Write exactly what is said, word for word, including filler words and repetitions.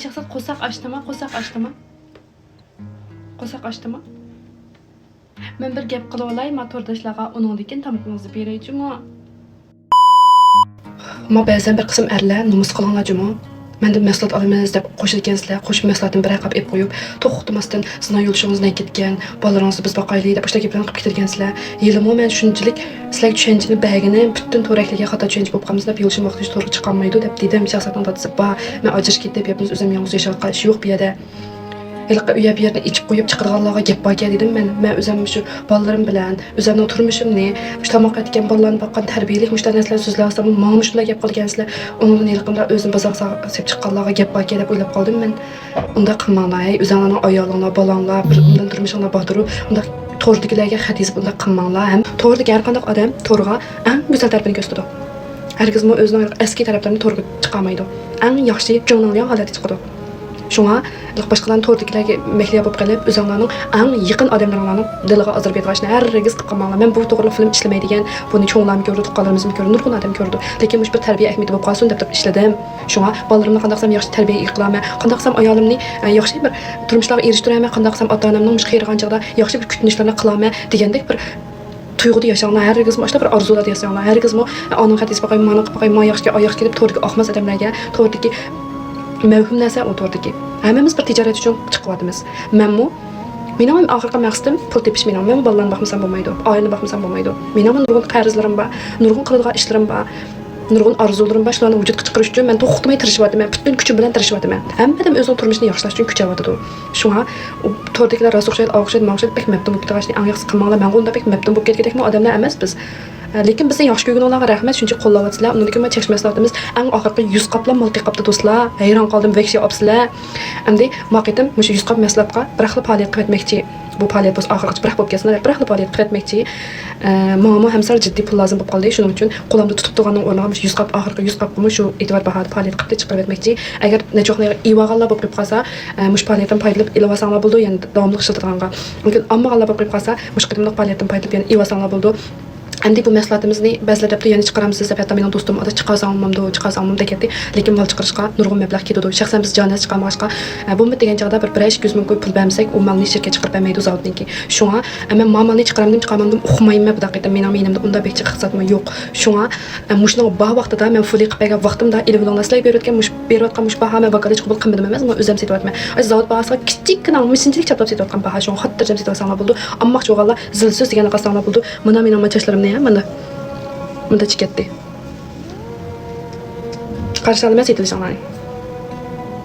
شەخسەت قورساق ئاچتىما، قورساق ئاچتىما؟ قورساق ئاچتىما؟ مەن بىر گەپ قىلىۋالاي، ما تورداشلارغا، ئۇنىڭدىن كېيىن تامىقىڭىزنى بېرەي جۇمۇ. ما بەزەن بىر قىسىم ئەرلەر نومۇس قىلىڭلار جۇمۇ. مەندىن مەھسۇلات ئالىمىز دەپ قوشىدىكەنسىلەر، قوشۇپ مەھسۇلاتنى بىرەر قاپ ئېلىپ قويۇپ، توختىماستىن سىزنىڭ يولدىشىڭىز نەگە كەتكەن، بالىلىرىڭىزنى بىز باقايلى دەپ ئاشۇنداق گەپلەرنى قىلىپ كېتىدىكەنسىلەر. ھېلىمۇ مەن شۇنچىلىك سىلەرگە چۈشەنچىنى بەرگىنىم، پۈتۈن تور ئەھلىگە خاتا چۈشەنچە بولۇپ قالمىسۇن دەپ يولدىشىم ۋاقتىنچە تورغا چىقالمايدۇ دەپ دېدىم. شەخسەتنىڭ دادىسى بار، مەن ئاجرىشىپ كېتىپ، ياپمىز ئۆزۈم يالغۇز ياشاۋاتقان ئىش يوق بۇ يەردە. ھېلىقى ئۆيە بۇ يەرنى ئېچىپ قويۇپ چىقىدىغانلارغا گەپ باركەن دېدىم مەن. مەن ئۆزۈم مۇشۇ بالىلىرىم بىلەن، ئۆزۈمنىڭ تۇرمۇشۇمنى، مۇشۇ تاماق ئەتكەن بالىلارنى باققان تەربىيەلىك مۇشۇ نەرسىلەرنى سۆزلەۋاتسام، ماڭا مۇشۇندا گەپ قىلىدىكەنسىلەر. ئۇنىڭدىن ھېلىقىمدا ئۆزۈم بازارغا سېلىپ چىققانلارغا گەپ باركەن دەپ ئويلاپ قالدىم مەن. ئۇنداق قىلماڭلار، ھەي، ئۆزۈڭلارنىڭ ئايالىڭلار، بالاڭلار، بىر ئۇندىن تۇرمۇشۇڭلار باتۇرۇ، ئۇنداق توردىكىلەرگە خەت يېزىپ ئۇنداق قىلماڭلار. ھەم توردىكى ھەر قانداق ئادەم تورغا ئەڭ گۈزەل تەرىپىنى كۆرسىتىدۇ. ھەرگىزمۇ ئۆزىنىڭ ئەسكى تەرەپلىرىنى تورغا چىقارمايدۇ. ئەڭ ياخشى جىڭنىڭلياڭ ھالەتتە چىقىدۇ. شۇڭا باشقىلارنى توردىكىلەرگە مەھلىيا بولۇپ قېلىپ، ئۆزۈڭلارنىڭ ئەڭ يېقىن ئادەملىرىڭلارنىڭ دىلىغا ئازار بېرىدىغان ئىشنى ھەرگىز قىلىپ قالماڭلار. مەن بۇ توغرىلىق فىلىم ئىشلىمەيدىكەن، بۇنى چوڭلارمۇ كۆرىدۇ، تۇغقانلىرىمىزمۇ كۆرىدۇ، نۇرغۇن ئادەم كۆرىدۇ. لېكىن مۇشۇ بىر تەربىيە ئەھمىيىتى بولۇپ قالسۇن دەپ تۇرۇپ ئىشلىدىم. شۇڭا بالىلىرىمنى قانداق قىلسام ياخشى تەربىيە قىلالمەن، قانداق قىلسام ئايالىمنى، ئە، ياخشى بىر تۇرمۇشلارغا ئېرىشتۈرەلمەن، قانداق قىلسام ئاتا-ئانامنىڭ مۇشۇ قېرىغان چېغىدا ياخشى بىر كۈتۈنۈشلىرىنى قىلالمەن دېگەندەك بىر تۇيغۇدا ياشاڭلار، ھەرگىزمۇ ئاشۇنداق بىر ئارزۇلاردا ياشاڭلار، ھەرگىزمۇ ئانىڭ خەت يېزىپ باقاي، مانىڭ قىلىپ باقاي، ما ياخشى، ئا ياخشى دەپ توردىكى ئاقماس ئادەملەرگە، توردىكى مەۋھۇم نەرسە ئۇ توردىكى. ھەممىمىز بىر تىجارەت ئۈچۈن چىقىۋاتىمىز. مەنمۇ، مېنىڭ ئاخىرقى مەقسىتىم پۇل تېپىش مېنىڭ. مەنمۇ بالىلارنى باقمىسام بولمايدۇ، ئائىلىنى باقمىسام بولمايدۇ. مېنىڭمۇ نۇرغۇن قەرزلىرىم بار، نۇرغۇن قىلىدىغان ئىشلىرىم بار. نۇرغۇن ئارزۇلىرىم بار، شۇلارنى ۋۇجۇدقا چىقىرىش ئۈچۈن مەن توختىماي تىرىشىۋاتىمەن، پۈتۈن كۈچۈم بىلەن تىرىشىۋاتىمەن. ھەممە ئادەم ئۆزىنىڭ تۇرمۇشىنى ياخشىلاش ئۈچۈن كۈچەۋاتىدۇ. شۇڭا ئۇ توردىكىلەر راست ئوخشايدۇ، ئاۋۇ ئوخشايدۇ، ماۋۇ ئوخشايدۇ، بەك مەپتۇن بولۇپ كېتىدىغان ئىشنى ئەڭ ياخشىسى قىلماڭلار. مەنغۇ ئۇنداق بەك مەپتۇن بولۇپ كەتكۈدەكمۇ ئادەملەر ئەمەس بىز. لېكىن بىزنى ياخشى كۆرگىنىڭلارغا رەھمەت، شۇنچە قوللاۋاتىسىلەر. ئۇنىڭدىن كېيىن مانا چەكلىمە مەھسۇلاتىمىز ئەڭ ئاخىرقى يۈز قاپلا مال قېلىپ قاپتۇ دوستلار. ھەيران قالدىم، ۋەھشىي ئاپسىلەر. ئەمدى ما قېتىم مۇشۇ يۈز قاپ مەھسۇلاتقا بىراقلا پائالىيەت قىلىۋەتمەكچى. بۇ پائالىيەت بولسا ئاخىرغىچە بىراق بولۇپ كەتسۇن، بىراقلا پائالىيەت قىلىۋەتمەكچى. ئە، ماڭىمۇ ھەم سەل جىددىي پۇل لازىم بولۇپ قالدى. شۇنىڭ ئۈچۈن قولۇمدا تۇتۇپ تۇرغاننىڭ ئورنىغا مۇشۇ يۈز قاپ، ئاخىرقى يۈز قاپقىمۇ شۇ ئېتىبار باھادا پائالىيەت قىلىپ چىقىرىۋەتمەكچى. ئەگەر نەچچە ۋاقىتنى ئېلىۋالغانلار بولۇپ قېلىپ قالسا، ئە، مۇشۇ پائالىيەتتىن پايدىلىنىپ ئېلىۋالساڭلار بولىدۇ، يەنە داۋاملىق ئىشلىتىدىغانغا. لېكىن ئالمىغانلار بولۇپ قېلىپ قالسا، مۇشۇ قېتىملىق پائالىيەتتىن پايدىلىنىپ يەنە ئېلىۋالساڭلار بولىدۇ. ئەمدى بۇ مەھسۇلاتىمىزنى بەزىلەر دەپتۇ، يەنە چىقىرامسىز دەپ، ھەتتا مېنىڭ دوستۇم، ئادا، چىقارساڭ بولمامدۇ، چىقارساڭ بولمامدۇ دېگەنتى. لېكىن مال چىقىرىشقا نۇرغۇن مەبلەغ كېتىدۇ. شەخسەن بىز جانىز چىقارمىغاچقا، ئە، بۇ مۇددەت دېگەن چاغدا بىر، بىرەر ئىككى يۈز مىڭ كوي پۇل بەرمىسەك، ئۇ مالنى شىركەت چىقىرىپ بەرمەيدۇ زاۋۇتنىڭكى. شۇڭا، ئە، مەن ما مالنى چىقىرامدىم، چىقارمامدىم ئۇقمايمەن بۇنداق قېتىم. مېنىڭ مېيىمدە ئۇنداق بەك جىق ئىقتىسادمۇ يوق. شۇڭا، ئە، مۇشۇنىڭ بار ۋاقتىدا، مەن فۇل قىلىپ بەرگەن ۋاقتىمدا ئېلىۋېلىڭلار. سىلەرگە بېرىۋاتقان مۇش-، بېرىۋاتقان مۇشۇ باھا مەن ۋاكالەتچى قوبۇل قىلمىدىم ئەمەس، مانا ئۆزۈم سېتىۋاتىمەن. ئاشۇ زاۋۇت باھاسىغا كىچىككىنە مىشىنچىلىك چاپلاپ سېتىۋاتقان باھا، شۇڭا خاتىرجەم سېتىۋالساڭلار بولىدۇ. ئامماقچى بولغانلار زىل سۆز دېگەننى قالساڭلار بولىدۇ. مانا مېنىڭ ما چاچلىرىمنى، ھە، مانا. مۇنداق چىقىپ كەتتى. قارشى ئالىمەن سېتىۋېلىشىڭلارنى.